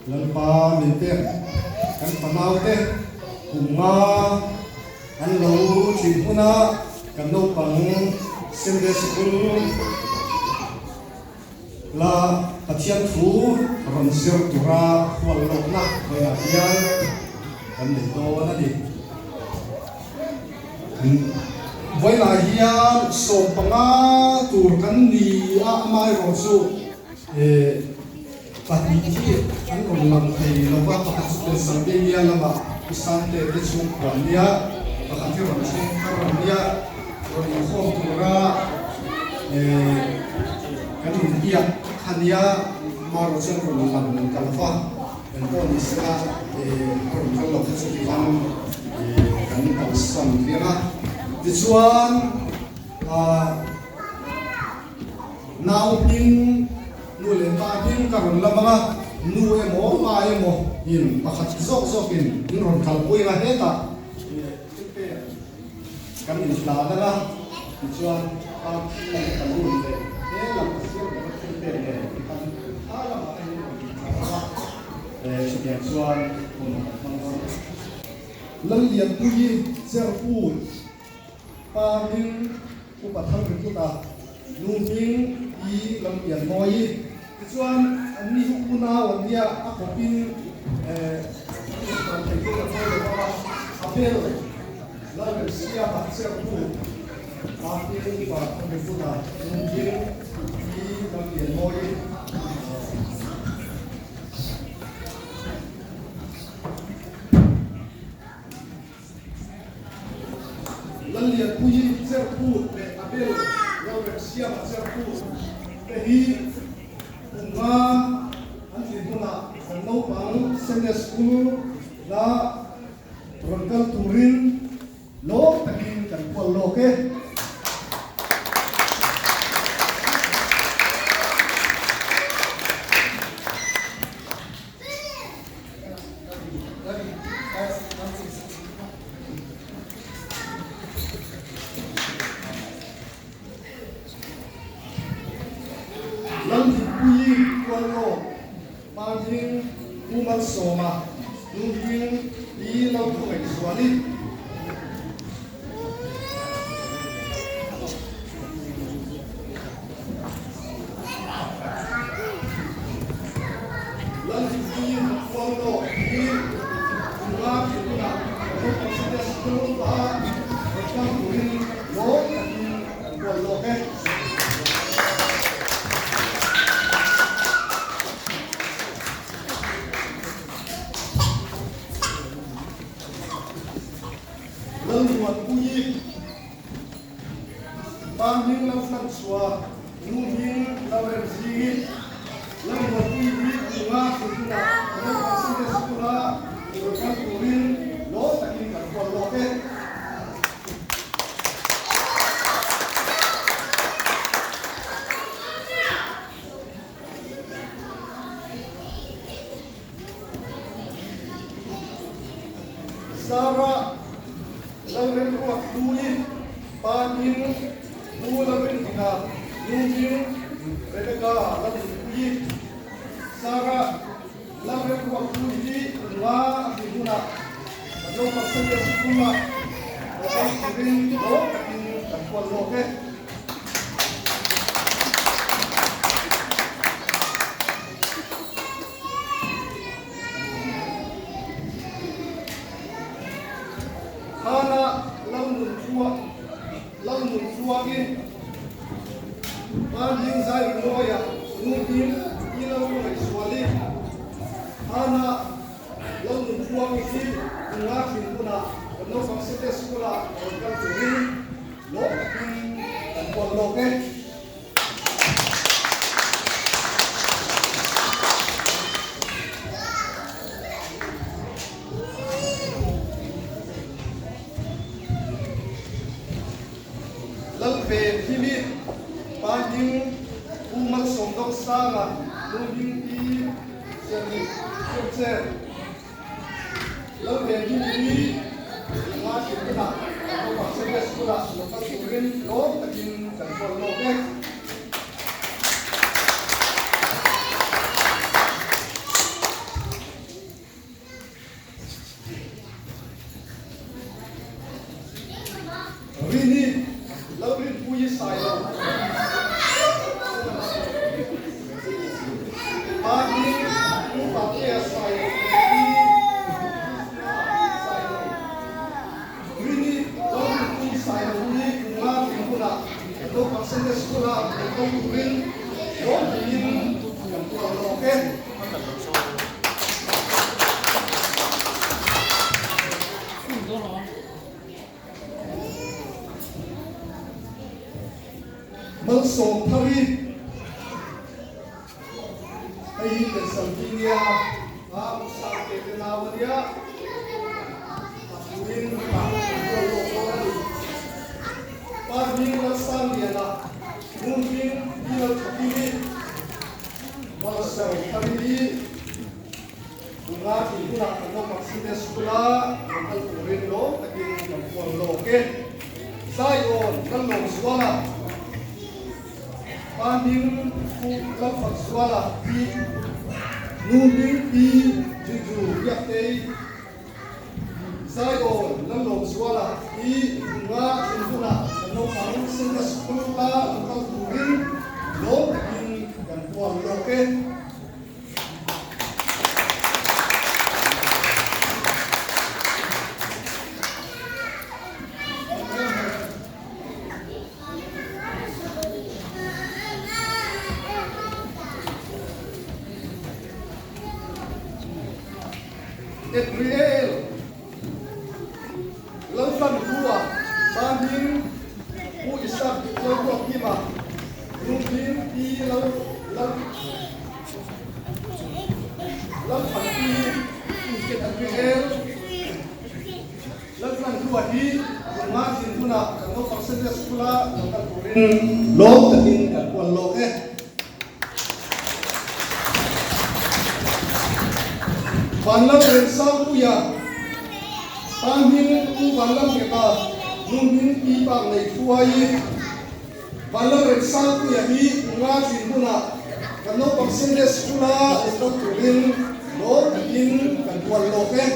Lalpa min pek kan fanaute kum nga an lo thin huna kan naupang Sunday Sikul la Pathian thu rawn zir tura hual lawkna vawiinah hian kan nei dawn a ni. Vawiinah hian 15 tur kan ni a, amaherawhchu Pahnih hi an rawn lang thei lo va, pakhat chu Pennsylvania lamah Pu Sante te chhungkua an nia, pakhat hi rawn thleng thar an nia, rawn inkhawm tura kan inbiak kha nia, amaherawh chu an rawn lang ta lo va, eng pawh ni sela a rawn kal lo kha chu tikhan kan kalsan riang a. Tichuan Nau hming, nu leh pa hming ka rawn lam ang a, nu emaw pa emaw in pakhat zawk zawkin in rawn kalpui ang a, hetah thilpek kan inhlan ang a, tichuan party balloon leh he lam a sir bera thilpek nen tikhan kha lamah a in rawn inthlan ang a, chutiang chuan hun kan hmang dawn. Lallianpuii Cherput. Pa hming Upa Thangrikuta, nu hming Pi Lampianmawii. Tichuan an ni hi unau an nia, a kawpin inhman thei chu ka chawi lo a, a bel Lalremsiama Cherpu, Pa hming Upa Thangrikuta, nu hming Pi Lampianmawii. Lallianpuii Cherput leh Abel Lalremsiama Cherput te hi kum nga an tlin hunah kan naupang Sunday School la rawn kal turin lawm takin kan kual lawk e. Lalhimpuii Kuallo, Pa hming Pu Malsawma, Nu hming Pi Lalkhawngaihzuali. Lalhimpuii Kuallo hi kum nga tih hunah naupang Sunday School a rawn kal turin lawm takin kan kual lawk e. Lalmuanpuii, Pa hming lo hlan chhuah, nu hming lo rem zingin Lalmuanpuii hi kum nga thil hunah naupang Sunday School-a rawn kal turin lawm takin kan kual lawk e. Sarah Lalremruatpuii, Pa hming Pu Lalrindika, Nu hming Rebecca Lalhlimpuii. Sarah Lalremruatpuii hi kum nga a tih hunah kan naupang Sunday School-ah lokal turin lawm takin kan kual lawk e. Hana Lalnun Tluangin Hmanhing Zai Rinawia Nuhming I Lo Ngaihzuali Hana Lalnun Tluangi hi kum nga thin hunah kan naupang Sunday School-ah rawn kal turin lawm takin kan kual lawk e. Lalpen Himi, Pa Hming, Pu Malsawmdawng Sanga, Nu Hming Pi Sianni Churcher. Lalpen Himi hi nga hrim hunah naupang Sunday School-ah lo kal turin lawm takin kan kual lawk e. Pa hming Pu Patea Sailo leh Pi Krishna Sailo. Rini Lalrinpuii Sailo hi kum nga tling hunah kan naupang Sunday School-a lo kal turin lawm takin kan kual lawk e. Malsawm Thari, Hei hi Pennsylvania a Usangte te nau a nia, a thuin hetah an rual lawk dawn a ni. Pa hming Lalsangliana, nu hming Pi Lalthakimi, Malsawm Thari hi Tunga tih hunah kan naupang Sunday School a lo kal turin lawm takin kan kual lawk e. Zion Lallawmzuala, Pa hming Pu Lalfakzuala, Pi Nu hming Pi Juju Biaktei, Zion Lallawmzuala hi tunga tih hunah kan naupang Sunday School a lo kal turin lawm takin kan kual lawk e. Adriel Lalhlan Hlua, Pa Hming, Pu Isaac Lalruatkima, Nu Hming, Pi Lal Lal Lalthanpi, Adriel Lalhlan Hlua hi tunga thin hunah kan naupang Sunday School-a lo kal turin lawm takin kan kual lawk e. Vanlalrensangpuia, Pa hming Pu Vanlalngeta, Nu hming Pi Pak nei thuai. Vanlalrensangpuia hi kum nga thin hunah kan naupang Sunday School-a lo kal turin lawm takin kan kual lawk e.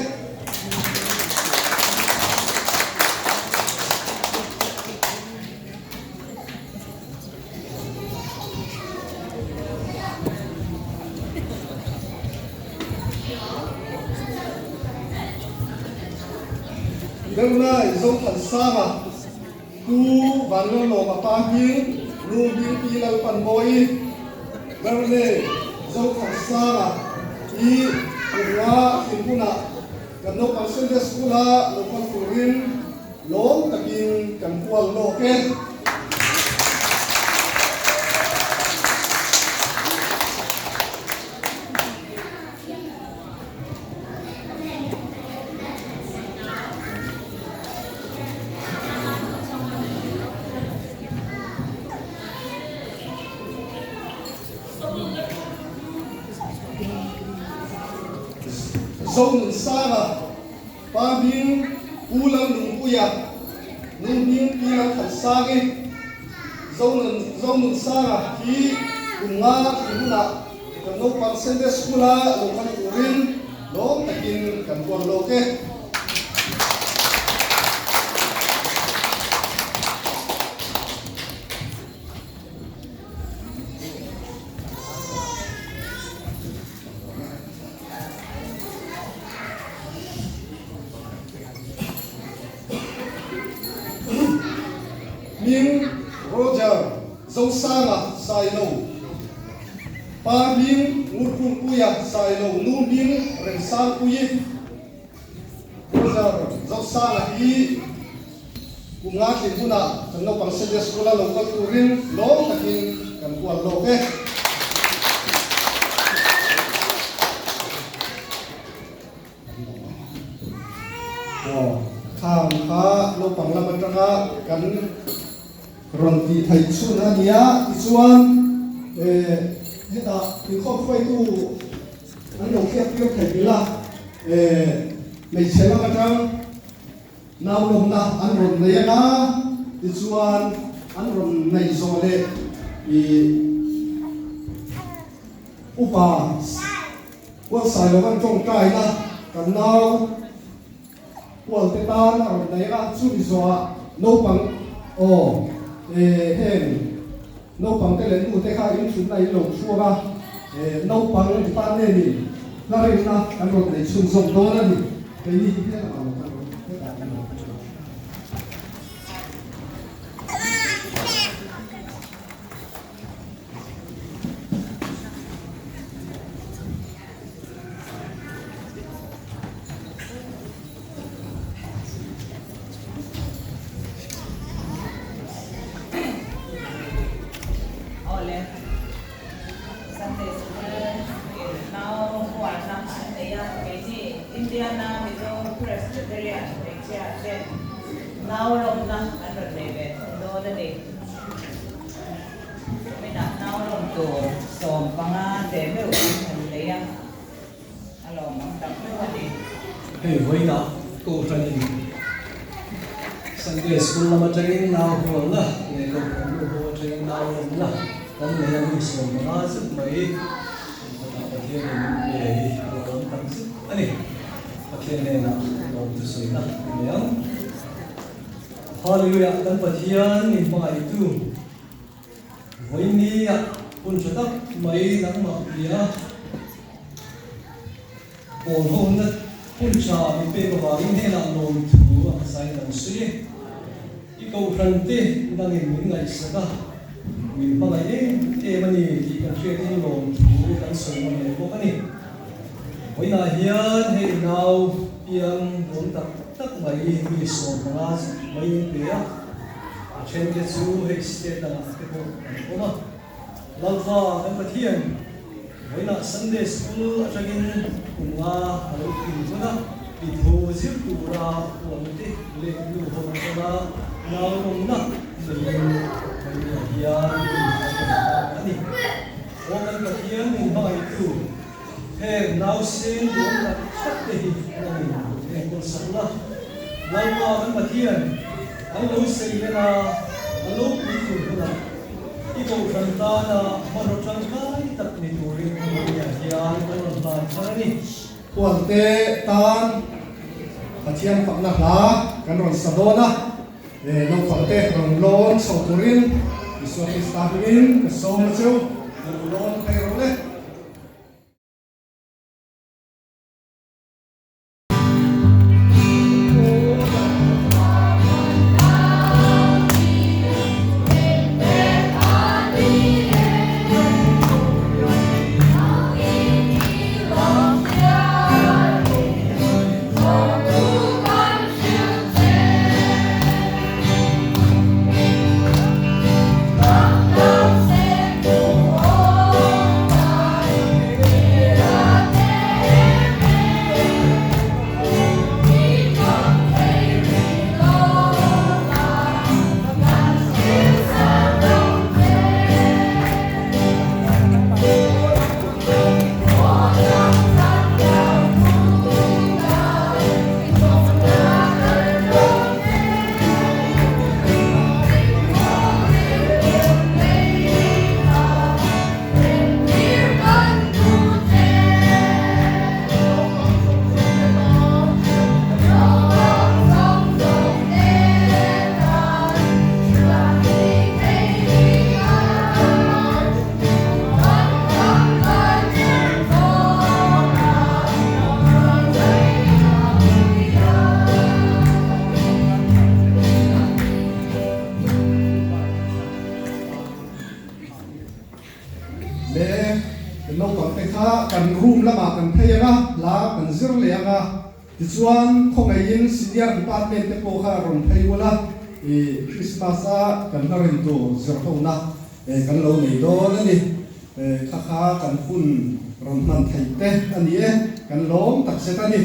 Bernai Zothansanga, Pu Vanlalawma pa hming, Nu hming Pi Lalpanbawi, Bernai Zothansanga hi kum nga thin hunah kan naupang Sunday School-a lo kal turin Lawm takin kan kual lawk e. Zonunsanga. Pa hming Pu Lalnungpuia, Nu hming Pi Lalthansangi, Zonunsanga hi kum nga tih hunah kan naupang Sunday School-a lo kal turin lawm takin kan kual lawk e. Hming Roger Zosanga Sailo, Pa hming Ngurkungpuia Sailo, Nu hming Remsangpuii. Roger Zosanga hi kum nga tling hunah kan naupang Sunday School-a lo kal turin lawm takin kan kual lawk e. Aw, khang kha naupang lam atanga kan rawn tih theih chhun a nia tichuan eh hetah inkhawm hruaitu An lo hriat tir thei ila hmeichhe lam atang naulawmna an rawn nei anga tichuan an rawn nei zawh leh ih upa Hualsai lo an tawngtaina kan nau Hualte tan a rawn nei anga chumi zawhah naupang aw heng naupangte leh nute kha inthutna in lo chhuak a. Naupang department in hla rinna kan rawn nei chhunzawm dawn a ni. Keini hi hmel lamah lo kan rawn hetah kan rawn kal dawn. Awle, Sunday School in nau hualna an nei a, keini Indiana Mizo Presbyterian hmeichhia ten nau lawmna an rawn nei ve thung dawn a ni. Kuminah nau lawm tur 15 teh meuh an han nei a. A lawmawm tak meuh a ni. Hei vawiinah Kohhranin Sunday School lam atangin nau hualna leh Kohhran nu ho atangin nau lawmna kan nei a, mi 15 zet mai kawtah Pathianin min pe hi a lawmawm tak zet a ni. Pathian hnenah lawm thusawina a nei ang. Hallelujah kan Pathian min hmangaihtu. Vawinia hun tha tak mai nangmah tia pawl hawmna hun tha min pek avangin hnenah lawmthu a hmasain kan sawi e. I kohhran te dangin min ngaihsak a, min hmangaih em em a ni tih kan hriatin lawmthu kan sawi ngam leh bawk a ni. Vawiinah hian hei nau piang dawn tak tak mai mi 15 mai min pe a. A thente chu hei state dangah te pawh an awm a. Lalfa kan Pathian vawiinah Sunday School atangin kum nga a lo tling dawn a, i thu zir tura huan te leh nu ho atanga nau lawmna neiin vawiinah hian hun a rawn hmang a ni. Aw kan Pathian min hmangaihtu, heng nausen duhawm tak tak te hi nangin enkawl sak la. Lalpa kan Pathian, an lo sei len a, an lo pui tur hunah i kohhran tana hmanraw tangkai tak ni turin Maria hian kan rawn hlan thar a ni. Huante tan Pathian fakna hla kan rawn sa dawn a, naupangte rawn lawn chho turin Isua Krista hmingin ka sawm a cheu, lo lawn phei rawh le. Le kan naupang te kha kan room lamah kan phei ang a, hla kan zir leh ang a, tichuan khawngaihin senior department te pawh kha rawn phei ula i Christmas a kan hla rin tur zir hona kan lo nei dawn a ni. Kha kha kan hun rawn hman theih te a ni e, kan lawm takzet a ni.